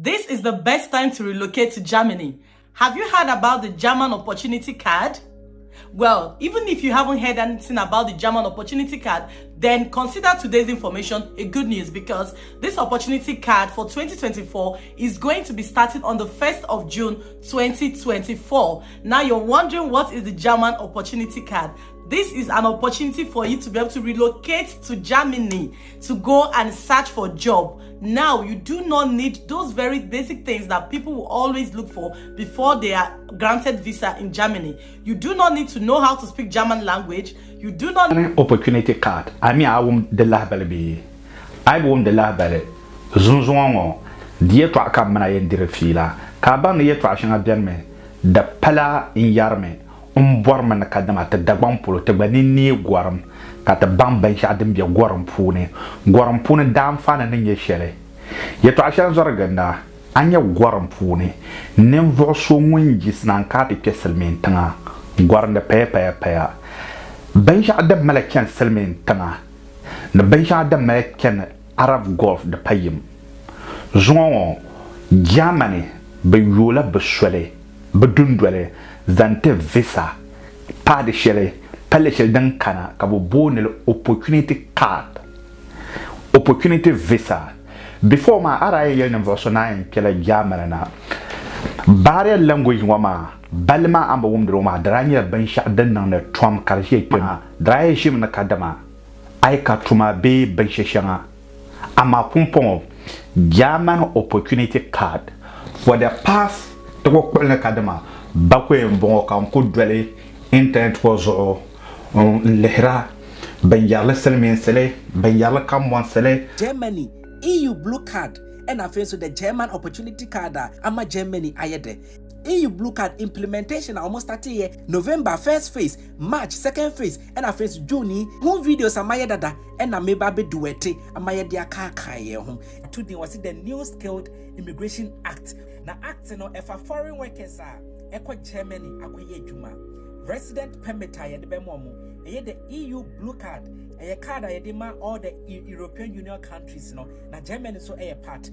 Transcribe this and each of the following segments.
This is the best time to relocate to Germany. Have you heard about the German Opportunity Card? Well, even if you haven't heard anything about the German Opportunity Card, then consider today's information a good news because this opportunity card for 2024 is going to be starting on the 1st of June 2024. Now you're wondering what is the German Opportunity Card? This is an opportunity for you to be able to relocate to Germany to go and search for job. Now you do not need those very basic things that people will always look for before they are granted visa in Germany. You do not need to know how to speak German language. You do not opportunity card a mi a wum di lahabali bee a yi bi wum di lahabali zunzuŋɔ ŋɔ di yɛltɔɣa ka m mina yɛn diri fiila ka a baŋ ni yɛltɔɣa shɛŋa beni mi di pala n yɛrimi n bɔrimi ni kadama ti Dagbaŋ polo ti gba ni neei gɔrim ka ti baŋ binshɛɣu din be gɔrim puuni. Gɔrim puuni daanfaani ni nyɛ shɛli. Yɛtɔɣa shɛli n-zɔri ginda, a nya gɔrim puuni ninvuɣ so ŋun yiɣisina n-kana ti kpe silimiin tiŋa gɔrindi paya paya paya. Binshɛɣu din mali chani silimiin tiŋa ni binshɛŋa din mali chani Arab Gulf di pa yim. Zuŋɔ ŋɔ Germany bɛ yoola bɛ soli bɛ dundoli zaŋ ti visa paadi shɛli palli shɛli din kana ka bɛ booni li opportunity card, opportunity visa. Before maa a daa yɛn yɛli ninvuɣ so ni a yɛn kpɛla Germany na barrier language ŋɔ maa balli maa a ni bi wumdi li ŋɔ maa di daa nyɛla binshɛɣu din niŋdi tom ka di ʒiya kpɛ maa di daa yɛn ʒimi ni kadama a yi ka tuma bee binshɛ shɛŋa Amaa pumpɔŋɔ German opportunity card for the past ti ku kpuɣi ni kadama bakɔi m-bɔŋɔ ka n ku doli internet ŋɔ zuɣu n-lihira bɛn yɛrili silimiinsili, bɛn yɛrili kambɔnsili. Germany EU Blue Card ɛna afei nso the German Opportunity Card a ama Germany ayɛ dɛ. EU Blue Card implementation a wɔn startee yɛ November first phase, March second phase ɛna afei nso June yi ho videos a mayɛ dada ɛna meba abɛ duɛte ama yɛde akaakae yɛn ho. Ato din wɔse the New Skilled Immigration Act na act no ɛfa foreign workers a ɛkɔ Germany akɔyɛ adwuma, resident permit a yɛde bɛma wɔn, ɛyɛ the EU Blue Card, ɛyɛ card a yɛde ma all the European Union countries no na Germany nso ɛyɛ part.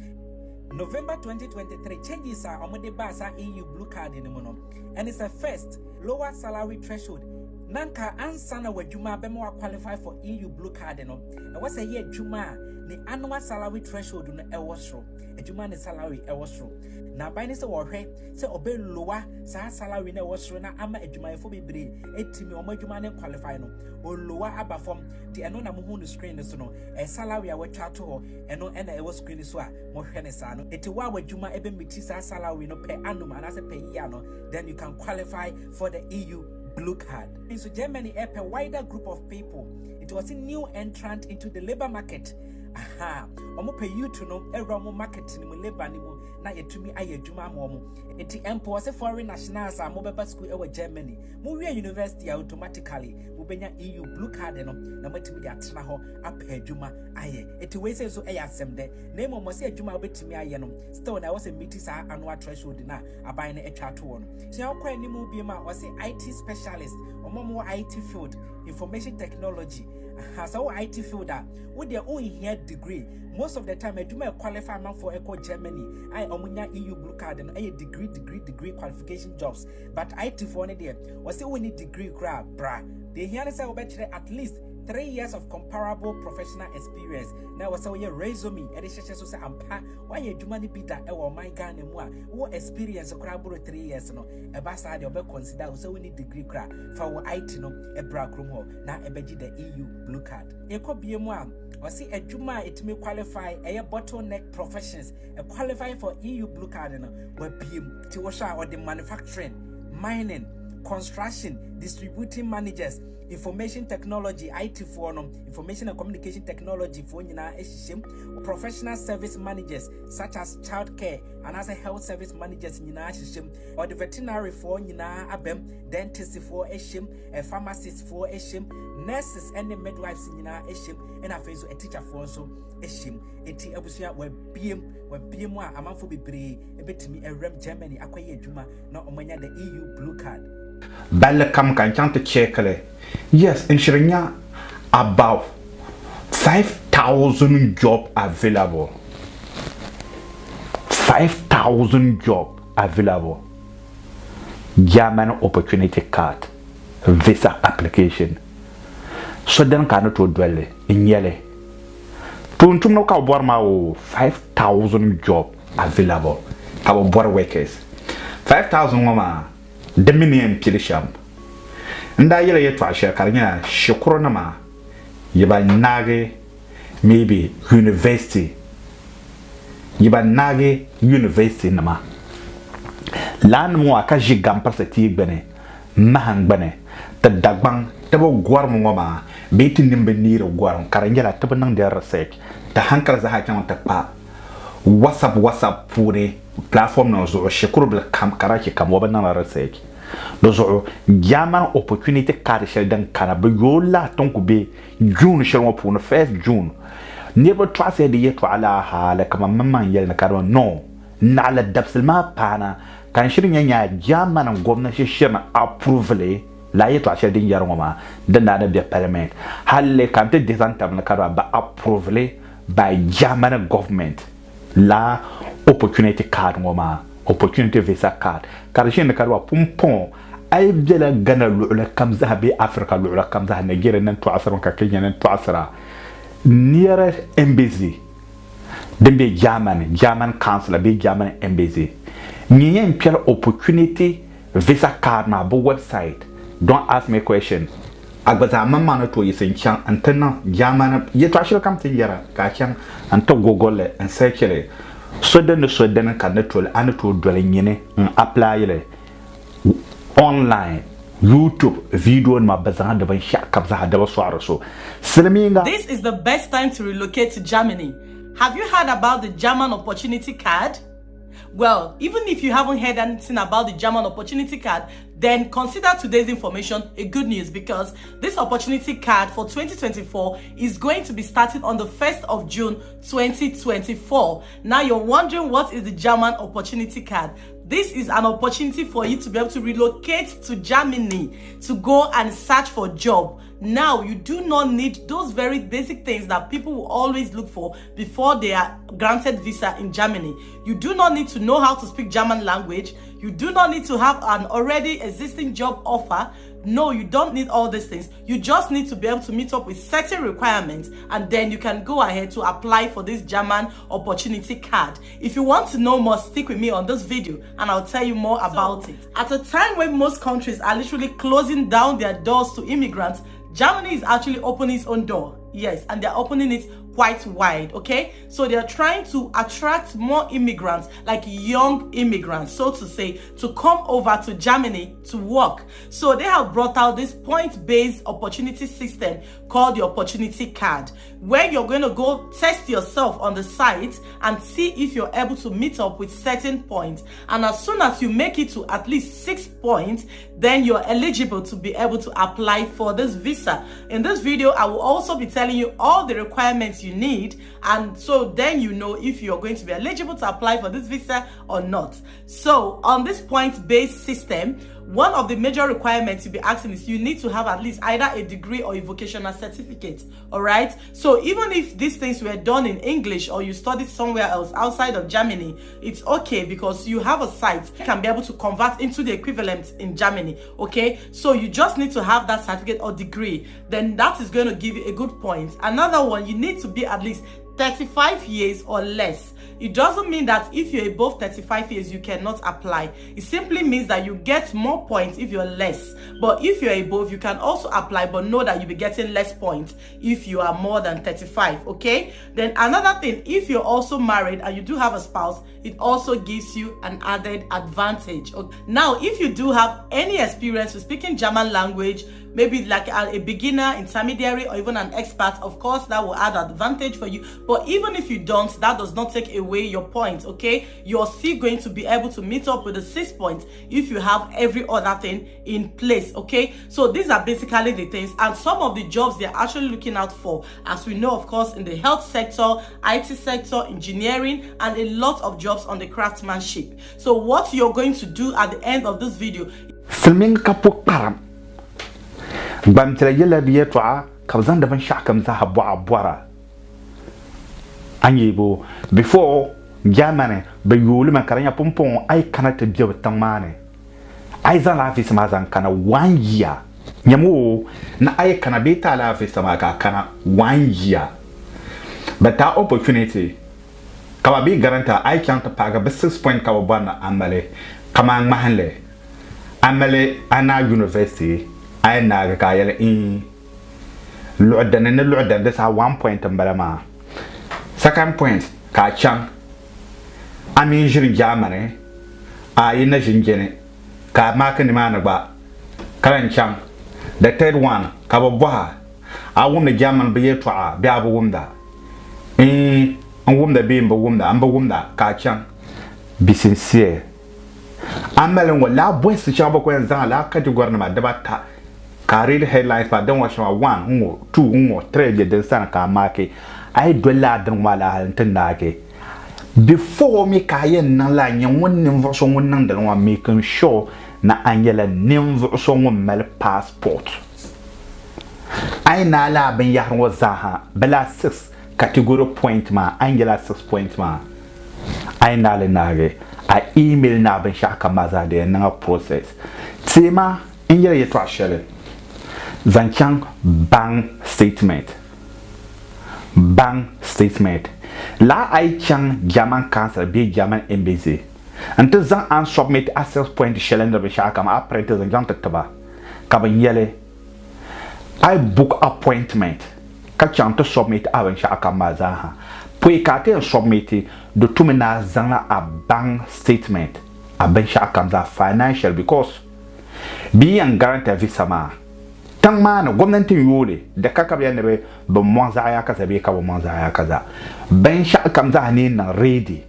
November 2023 changes a wɔde baa saa EU Blue Card no mu no ɛne sɛ first, lower salary threshold na nka ansa na w'adwuma bɛma wa qualify for EU Blue Card no ɛwɔ sɛ ɛyɛ adwuma a ne annual salary threshold no ɛwɔ soro, adwuma ne salary ɛwɔ soro. Na aban ne sɛ wɔhwɛ sɛ ɔbɛ lower saa salary no ɛwɔ soro na ama adwumayɛfo bebree etimi wɔn adwuma ne qualify no, olower aba fam. Nti ɛno na mohu no screen no so no, ɛ salary a wɔatwa ato hɔ ɛno ɛna ɛwɔ screen no so a mohwɛ ne saa no. Eti wo a w'adwuma ɛbɛ meet saa salary no per annum anaasɛ per year no, then you can qualify for the EU Blue Card. Nso Germany ɛpɛ wider group of people, nti wɔsi new entrant into the labour market. Aha, wɔn pɛ youth no ɛwura wɔn market no mu, labour no mu, na yɛtumi ayɛ adwuma ama wɔn. Nti mpo wɔsi foreign nationals a mobɛba school ɛwɔ Germany, mowie university a, automatically mobɛnya EU Blue Card no na moatumi de atena hɔ apɛ adwuma ayɛ. Eti wei sɛ nso ɛyɛ asɛm dɛ, na mmom wɔsi adwuma a wobɛtumi ayɛ no still na ɛwɔ sɛ meet saa annual threshold na aban no atwa ato hɔ no. Sua wokɔ anim bi mu a, wɔsi IT specialist, wɔn a wɔwɔ IT field, information technology. Aha, sɛ wɔ IT field a, wo deɛ wonhia degree. Most of the time adwuma a qualify amanfoɔ ɛkɔ Germany a wɔn nya EU Blue Card no ɛyɛ degree degree degree qualification jobs, but IT foɔ no deɛ wɔsi wonni degree koraa bra. Deɛ ehia ne sɛ wɔbɛkyerɛ at least 3 years of comparable professional experience na ɛwɔ sɛ woyɛ resume ɛde hyehyɛ so sɛ ampa woayɛ adwuma no bi da ɛwɔ ɔman Ghana mu a wowɔ experience koraa boro 3 years no. Ɛba saa deɛ ɔbɛ consider wo sɛ wonni degree koraa fa wɔ IT no ɛbra kurom hɔ na ɛbɛgye the EU Blue Card. Ɛkɔ bie mu a, ɔsi adwuma a ɛtumi qualify ɛyɛ bottleneck professions ɛ qualify for EU Blue Card no wabie mu. Ti wɔhwɛ a, ɔde manufacturing, mining, construction, distributing managers, information technology, IT foɔ no, information and communication technology foɔ nyinaa ahyehyɛ mu, professional service managers such as child care anaasɛ health service managers nyinaa ahyehyɛ mu, ɔde veterinary foɔ nyinaa abam, dentist foɔ ahyɛ mu, pharmacist foɔ ahyɛ mu, nurses ne midwives nyinaa ahyɛ mu, ɛna afei nso teacher foɔ nso ahyɛ mu. Eti abusua, wabiem wabiem a amanfoɔ bebree ebɛtumi ɛwɛm Germany akɔyɛ adwuma na wɔn the EU Blue Card. Balli kam ka n chaŋ ti check li, yes, n shiri nya about 5000 job available. 5,000 job available German opportunity card visa application so dini ka a ni tooi doli li n-nyɛ li tuun tumdiba ka bɛ bɔri maa o 5,000 job available ka bɛ bɔri workers 5,000 ŋɔ maa di mi ni yɛn pili shɛm n daa yɛla yɛltɔɣa shɛli ka di nyɛla shikuru nima yi ban naagi maybe university yi ban naagi university nima laa nim ŋɔ ka ʒi gampirisi tia gbuni mahim gbuni ti Dagbaŋ ti bi gɔrim ŋɔ maa bee ti nini bi neeri gɔrim ka di nyɛla ti bi niŋdi research ti hankali zaa chaŋ ti kpa WhatsApp WhatsApp puuni platform nim zuɣu shikuru bili kam karachi kam o bi niŋdi research di zuɣu German opportunity card shɛli din kana bi yooi la tin ku be June shɛli ŋɔ puuni first June niriba tɔɣisiya di yɛltɔɣa la hali ka man maŋmaŋ yɛli ni ka di no naɣila dabisili maa paana ka n shiri nya nya German gomnanti shiri ni approve li lala yɛltɔɣa shɛli din yɛri ŋɔ maa din daa ni be parliament hali ka n ti dihi zaŋ tabili ni ka di ba approve li by German government la opportunity card ŋɔ maa opportunity visa card ka di ʒini ni ka di ba pumpɔŋɔ a yi bela Ghana luɣili kam zaa bee Africa luɣili kam zaa Nigeria ni tɔɣisirimi ka Kenya ni tɔɣisira nearest embassy din be Germany, German consular bee German embassy nyɛ yɛn kpɛri opportunity visa card maa bɛ website don't ask me question a gba zaa maŋmaŋ ni tooi yiɣisi n-chaŋ n-ti niŋ Germany yɛltɔɣa shɛli kam ti ni yɛra ka a chaŋ n-ti google li n-search li so din ni so dini ka ni tooi a ni tooi doli nyini n-apply li online YouTube video nima bɛ zaŋ di binshɛɣu kam zaa di bi sɔɣiri so silimiinga. This is the best time to relocate to Germany. Have you heard about the German Opportunity Card? Well, even if you haven't heard anything about the German Opportunity Card, then consider today's information a good news because this opportunity card for 2024 is going to be starting on the 1st of June 2024. Now you're wondering what is the German Opportunity Card? This is an opportunity for you to be able to relocate to Germany to go and search for job. Now, you do not need those very basic things that people will always look for before they are granted visa in Germany. You do not need to know how to speak German language. You do not need to have an already existing job offer. No, you don't need all these things. You just need to be able to meet up with certain requirements and then you can go ahead to apply for this German opportunity card. If you want to know more, stick with me on this video and I'll tell you more about it. At a time when most countries are literally closing down their doors to immigrants, Germany is actually opening its own door. Yes, and they're opening it quite wide, okay? So they're trying to attract more immigrants, like young immigrants, so to say, to come over to Germany to work. So they have brought out this point-based opportunity system called the opportunity card, where you're going to go test yourself on the site and see if you're able to meet up with certain points. And as soon as you make it to at least 6 points, then you're eligible to be able to apply for this visa. In this video, I will also be telling you all the requirements you need, and so then you know if you're going to be eligible to apply for this visa or not. So on this point-based system, one of the major requirements you'll be asking is you need to have at least either a degree or a vocational certificate. All right, so even if these things were done in English or you studied somewhere else outside of Germany, it's okay because you have a site you can be able to convert into the equivalent in Germany. Okay, so you just need to have that certificate or degree, then that is going to give you a good point. Another one, you need to be at least 35 years or less. It doesn't mean that if you're above 35 years you cannot apply. It simply means that you get more points if you're less. But if you're above, you can also apply, but know that you'll be getting less points if you are more than 35. Okay, then another thing, if you're also married and you do have a spouse, it also gives you an added advantage. Okay. Now, if you do have any experience with speaking German language, maybe like a beginner, intermediary, or even an expert, of course that will add advantage for you. But even if you don't, that does not take away your points. Okay, you're still going to be able to meet up with the 6 points if you have every other thing in place. Okay, so these are basically the things, and some of the jobs they're actually looking out for, as we know, of course, in the health sector, IT sector, engineering, and a lot of jobs on the craftsmanship. So what you're going to do at the end of this video, Silimiinga ka po kparim Gbampiɛla yɛla di yɛltɔɣa ka bɛ zaŋdi binshɛɣu kam zaaha bɔɣa bɔra. A nya bo before Germany bɛ yooi li mi ka di nya pumpɔŋɔ a yi kana ti be bɛ tiŋ maa ni a yi zaŋla a visa maa zaŋ kana one year. Nyami o ni a yi kana bee ti a lala visa maa ka a kana one year bɛ ti a opportunity ka ba bee guarantee a a yi chaŋ ti paagi bɛ 6 point ka bɛ bɔri ni a mali kaman ŋmahinli a mali a naai university a yi naagi ka a yɛli iin luɣi dini ni luɣi dini di saha one point m bala maa second point ka a chaŋ a mini ʒini Germany a yi na ʒini jeni ka a maaki nimaani gba ka lan chaŋ the third one ka bɛ bɔha a wumdi Germany bɛ yɛltɔɣa bee a bi wumda iin n wumda bee m bi wumda m bi wumda ka a chaŋ be sincere A mali ŋɔ lala bɔhisi shɛŋa bɛ ku yɛn zaŋ a lala category nima dibata ka a read headlines maa din ŋɔ shɛŋa one n-ŋɔ two n-ŋɔ three bɛ din sani ka a maaki a yi doli lala dini ŋɔ maa lala hali nti naagi before mi ka a yɛn niŋ lala nyɛ ŋun ninvuɣ so ŋun niŋdi li ŋɔ making sure ni a nyɛla ninvuɣ so ŋun mali passport a yi naai lala binyɛhiri ŋɔ zaaha bɛ lala six category point maa a yi nyɛ lala six point maa A yi naai li naagi, a email ni a binshɛɣu kam maa zaa di yɛn niŋ a process. Teema n yɛli yɛtɔɣa shɛli zaŋ chaŋ bank statement. Bank statement. Lala a yi chaŋ German Council bee German Embassy n-ti zaŋ a ni submit access point shɛli ni binshɛɣu kam a print zaŋ chaŋ ti ti ba ka bɛ nya li. A yi book appointment ka chaŋ ti submit a binshɛɣu kam maa zaa ha, pɔi ka a ti yɛn submit di tumi ni a zaŋla a bank statement a binshɛɣu kam zaa financial because bɛ yi yɛn guarantee a visa maa tiŋ maa ni gomnanti n yooi li di ka ka bɛ yɛli ni bɛ mɔŋ zaɣ yaa kaza bee ka bɛ mɔŋ zaɣ yaa kaza binshɛɣu kam zaa ni niŋ ready.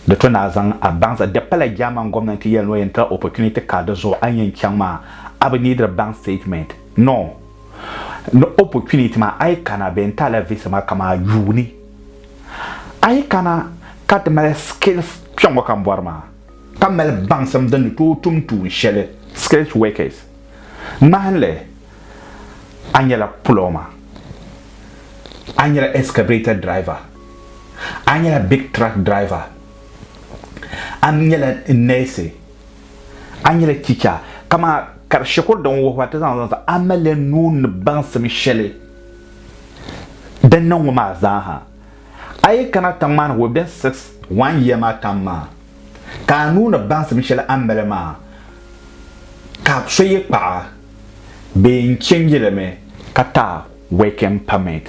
Di to ni a zaŋ a baŋsi di pala German gomnanti yɛli ni o yɛn tira opportunity card di zuɣu a ni yɛn chaŋ maa a bi neediri bank statement no ni opportunity maa a yi kana bɛ yɛn ti a la visa maa kaman a yuuni a yi kana ka ti mali skills kpɛŋ ŋɔ ka n bɔri maa ka mali baŋsim din ni tooi tum tuun shɛli skills workers ŋmahinli a nyɛla plumber a nyɛla excavator driver A nyɛla big truck driver, a nyɛla nurse, a nyɛla teacher kaman ka di shikuru din wuhi ba ti zaŋ zaŋ a malila nuu ni baŋsim shɛli din niŋ ŋɔ maa zaaha. A yi kana tiŋ maa ni within six, one year maa tam maa ka a nuu ni baŋsim shɛli a ni mali maa ka so yi kpaɣi a bee n-change li mi ka ti a working permit.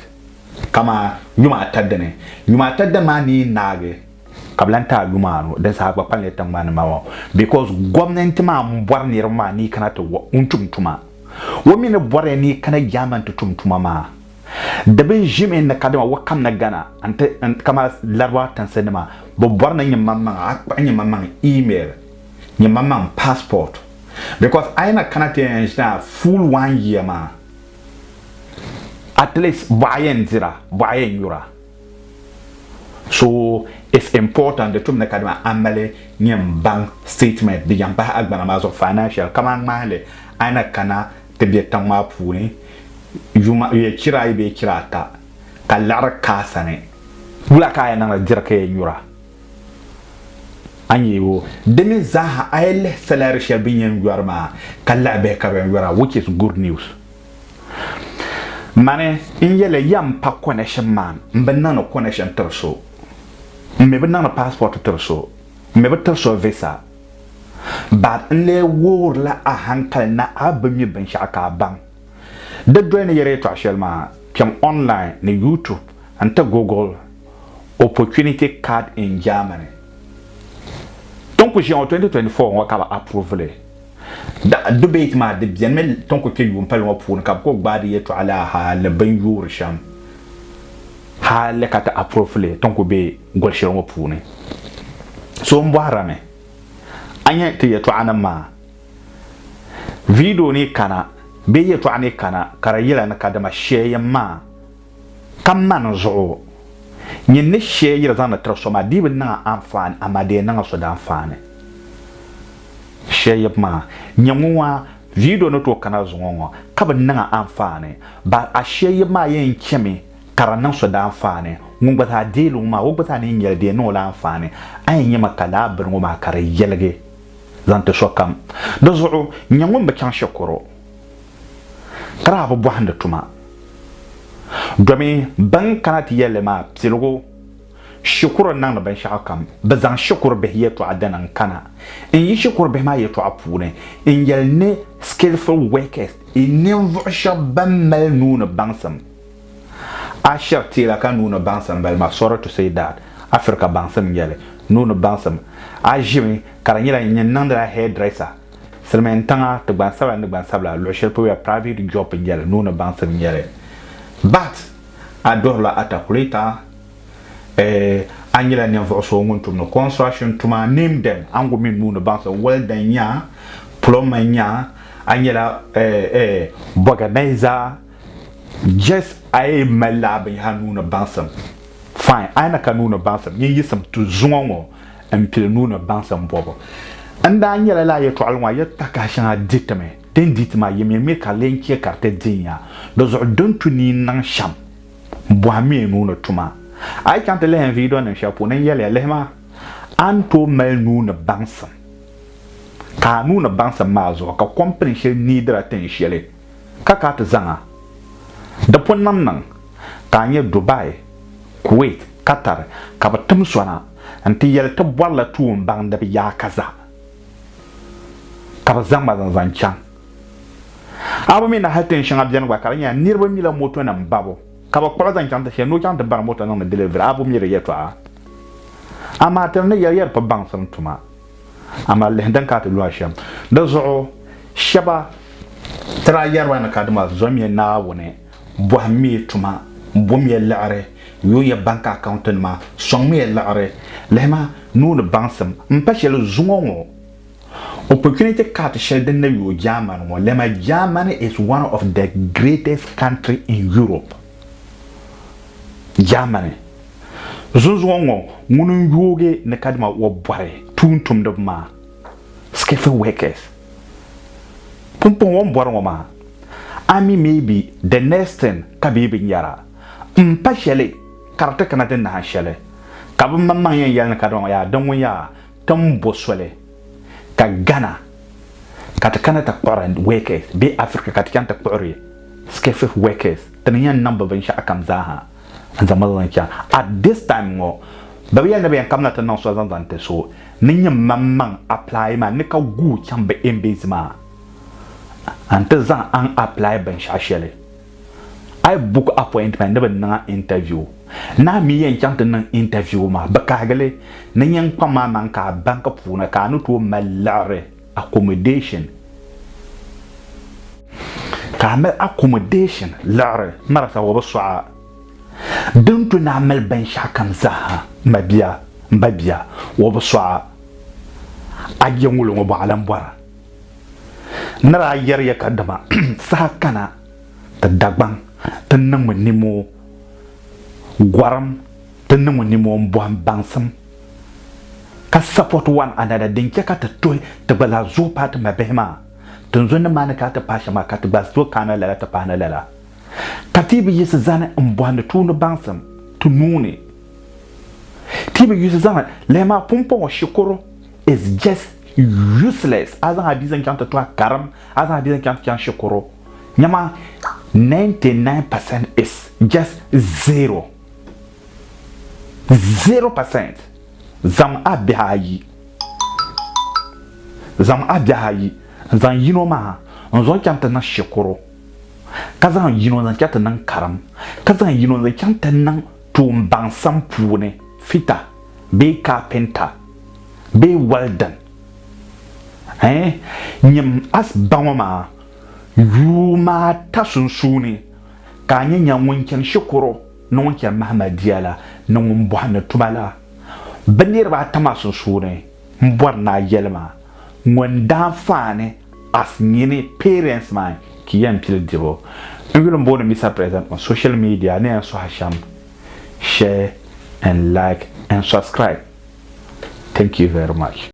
Kaman yuma ata dini. Yuma ata dini maa ni yi naagi ka bɛ lan ti a yuma anu, din saha gba kpalimla tiŋgbani ni maa because gomnanti maa m-bɔri niriba maa ni yi kana ti n-tum tuma. O mi ni bɔriya ni yi kana Germany ti tum tuma maa, di bi ʒimi ni kadama o kamina Ghana nti kaman Laribawa tinsi nima, bɛ bɔri ni nyini maŋmaŋa a kpuɣi nyini maŋmaŋ email, nyini maŋmaŋ passport because a yi na kana ti yɛn ʒina full one year maa. At least bɔɣa yɛn dira, bɔɣa yɛn nyura. So it's important di tum ni kadama a mali nyin bank statement di yɛn pahi a gbana maa zuɣu financial kaman ŋmahi li a yi na kana ti be tiŋ maa puuni yuma chira ayi bee chira ata ka liɣiri ka a sani wula ka a yɛn niŋdi diri ka yɛn nyura a ni o di mi zaaha a yi lihi salary shɛli bɛ ni yɛn yɔri maa ka lahi bihi ka bɛ yɛn yɔra which is good news. Mani n yɛli ya m pa connection man m bi niŋdi connection tiri so m mi bi niŋdi passport tiri so m mi bi tiri so visa but n lee wuhirila a hankali ni a bi mi binshɛɣu ka a baŋ di doli ni yɛri yɛltɔɣa shɛli maa kpɛm online ni YouTube n-ti Google Opportunity Card in Germany. Tin ku ʒiya ŋɔ 2024 ŋɔ ka bɛ approve li. Debate maa di benimi tin ku kpe yuun pali ŋɔ puuni ka bɛ kuli gbaai di yɛltɔɣa la hali bɛ ni yoori shɛm hali ka ti approve li tin ku be goli shɛli ŋɔ puuni. So m bɔhirimi, a nya ti yɛltɔɣa nim maa video ni kana bee yɛltɔɣa ni kana ka di yɛla ni kadama share maa Ka mani zuɣu, nyin ni shee yiri zaŋdi tiri so maa dii bi niŋ a anfaani, amaa di yɛn niŋ a so daanfaani. Shee yibu maa, nyɛ ŋun a video ni tooi kana zuŋɔ ŋɔ ka bi niŋ a anfaani, but a shee yibu maa yɛn chɛmi ka di niŋ so daanfaani. Ŋun gba zaa deei li ŋɔ maa, o gba zaa ni yɛn nyɛli di yɛn niŋ o la anfaani. A yɛn nyami ka lala bini ŋɔ maa ka di yɛligi zaŋ ti sokam. Di zuɣu nyɛ ŋun bi chaŋ shikuru ka daa bi bɔhindi tuma. Domi bɛn kana ti yɛli li maa piligu shikuru n-niŋdi binshɛɣu kam, bɛ zaŋ shikuru bihi yɛtɔɣa dini n-kana. N yi shikuru bihi maa yɛtɔɣa puuni, n yɛli ni skillful workers, ninvuɣ shɛb bɛn mali nuu ni baŋsim. A shiri teela ka nuu ni baŋsim bali maa, sorry to say that, Africa baŋsim n-nyɛ li, nuu ni baŋsim. A ʒimi ka di nyɛla nyin niŋdila hairdresser silimiin tiŋa ti gbansabila ni gbansabila luɣ shɛli polo yaa private job n-nyɛ li, nuu ni baŋsim n-nyɛ li. But a duhirila atakulɛta, eh, a nyɛla ninvuɣ so ŋun tumdi construction tuma, name them, a ni gu mi nuu ni baŋsim, welder n-nya, plumber n-nya, a nyɛla eh, eh, organizer, Just a yi mali lala binyɛra nuu ni baŋsim, fine, a yi na ka nuu ni baŋsim, nyin yiɣisim ti zuŋɔ ŋɔ m-pili nuu ni baŋsim bɔbu. N daa nyɛla lala yɛtɔɣili ŋɔ a yɛtɔɣ kahi shɛŋa di ti mi, din di ti maa yimiya mi ka di lee chɛ ka di ti di n ya. Di zuɣu din tu ni yi niŋ shɛm bɔhimmiya nuu ni tuma. A yi chaŋ ti lihi n viidionima shɛli puuni n yɛliya lihi maa, a ni tooi mali nuu ni baŋsim ka a nuu ni baŋsim maa zuɣu ka kompini shɛli niidira tin shɛli ka ka ti zaŋ a. Di pun niŋ niŋ ka a nya Dubai, Kuwait, Qatar ka bɛ tim so na nti yɛli ti bɔrila tuun baŋdiba yaakaza ka bɛ zaŋ ba zaŋ zaŋ chaŋ. A bi mi ni hali tin shɛŋa beni gba ka di nyɛla niriba mila motonima babu ka bɛ kpuɣi zaŋ chaŋ ti shɛli ni o chaŋ ti bari moto niŋdi delivery a bi mi di yɛltɔɣa. Amaa ti ni yɛli yɛri pi baŋsim tuma. Amaa lihi din ka ti lu a shɛm. Di zuɣu shɛba ti daa yɛri ba ni kadama zomiya Naawuni, bɔhimmiya tuma, bomiya liɣiri, yooya bank account nima, sɔŋmiya liɣiri. Lihi maa nuu ni baŋsim m-pa shɛli zuŋɔ ŋɔ. Opportunity card shɛli din na yooi Germany ŋɔ, lɛma Germany is one of the greatest country in Europe. Germany. Zunzuŋɔ ŋɔ ŋuni n-yoogi ni kadama o bɔri tuuntumdiba maa, skillful workers. Pumpɔŋɔ o ni bɔri ŋɔ maa, a mi maybe the next thing ka bɛ yi bi nyara m-pa shɛli ka di ti kana ti nahin shɛli ka bɛ maŋmaŋ yɛn yɛli ni kadama yaa din ŋun yaa ti ni bo soli ka Ghana ka ti kana ti kpuɣiri workers bee Africa ka ti chaŋ ti kpuɣiri skillful workers ti ni yɛn niŋ bɛ binshɛɣu kam zaaha. N zaŋ ma zaŋ chaŋ. At this time ŋɔ, bɛ bi yɛli ni bɛ yɛn kamina ti niŋ so zaŋ zaŋ ti so ni nyɛ maŋmaŋ apply maa ni ka guui chaŋ bɛ embassy maa n-ti zaŋ a ni apply binshɛɣu shɛli. A yi book appointment ni bɛ niŋ a interview, ni a mi yɛn chaŋ ti niŋ interview maa, bɛ kahigi li ni nyɛ n-kpaŋ a maŋ ka a banki puuni ka a ni tooi mali liɣiri accommodation. Ka a mali accommodation liɣiri marasa o bi sɔɣ a. Din tu ni a mali binshɛɣu kam zaaha m ba bia, m ba bia, o bi sɔɣ a. A je ŋuli ŋɔ bɔɣa lan bɔra. N ni daa yɛri ya kadama saha kana ti Dagbaŋ ti niŋmi nimoo gɔrim, ti niŋmi nimoo m-bɔhim baŋsim ka support one another din che ka ti tuhi ti gba zaa zooi paai ti mabihi maa. Tinzun ni maani ka a ti paai shɛm maa ka ti gba zooi kaana lala ti paai ni lala. Ka ti bi yiɣisi zani m-bɔhindi tuuni baŋsim ti nuu ni. Ti bi yiɣisi zani lihi maa pumpɔŋɔ shikuru is just useless. A zaŋ a bia zaŋ chaŋ ti tɔhi karim, a zaŋ a bia zaŋ chaŋ ti chaŋ shikuru nyama 99% is just zero. 0% zaŋm a bihi ayi. Zaŋm a bihi ayi n-zaŋ yino maa n-zaŋ chaŋ ti niŋ shikuru, ka zaŋ yino n-zaŋ chaŋ ti niŋ karim, ka zaŋ yino n-zaŋ chaŋ ti niŋ tuumbaŋsim puuni, fita bee kaapinta bee wɛldin. Ɛɛn, nyim a ba ŋɔ maa yuuma ata sunsuuni ka a nya nya ŋun chani shikuru ni ŋun chani Mahamadia la ni ŋun bɔhindi tuma la. Bɛ niriba ata maa sunsuuni m-bɔri ni a yɛli ma ŋun daanfaani as nyini parents maa ki yɛn pili dibu. N yuli m-booni Mister President on social media ni yɛn sɔhi shɛm, share and like and subscribe. Thank you very much.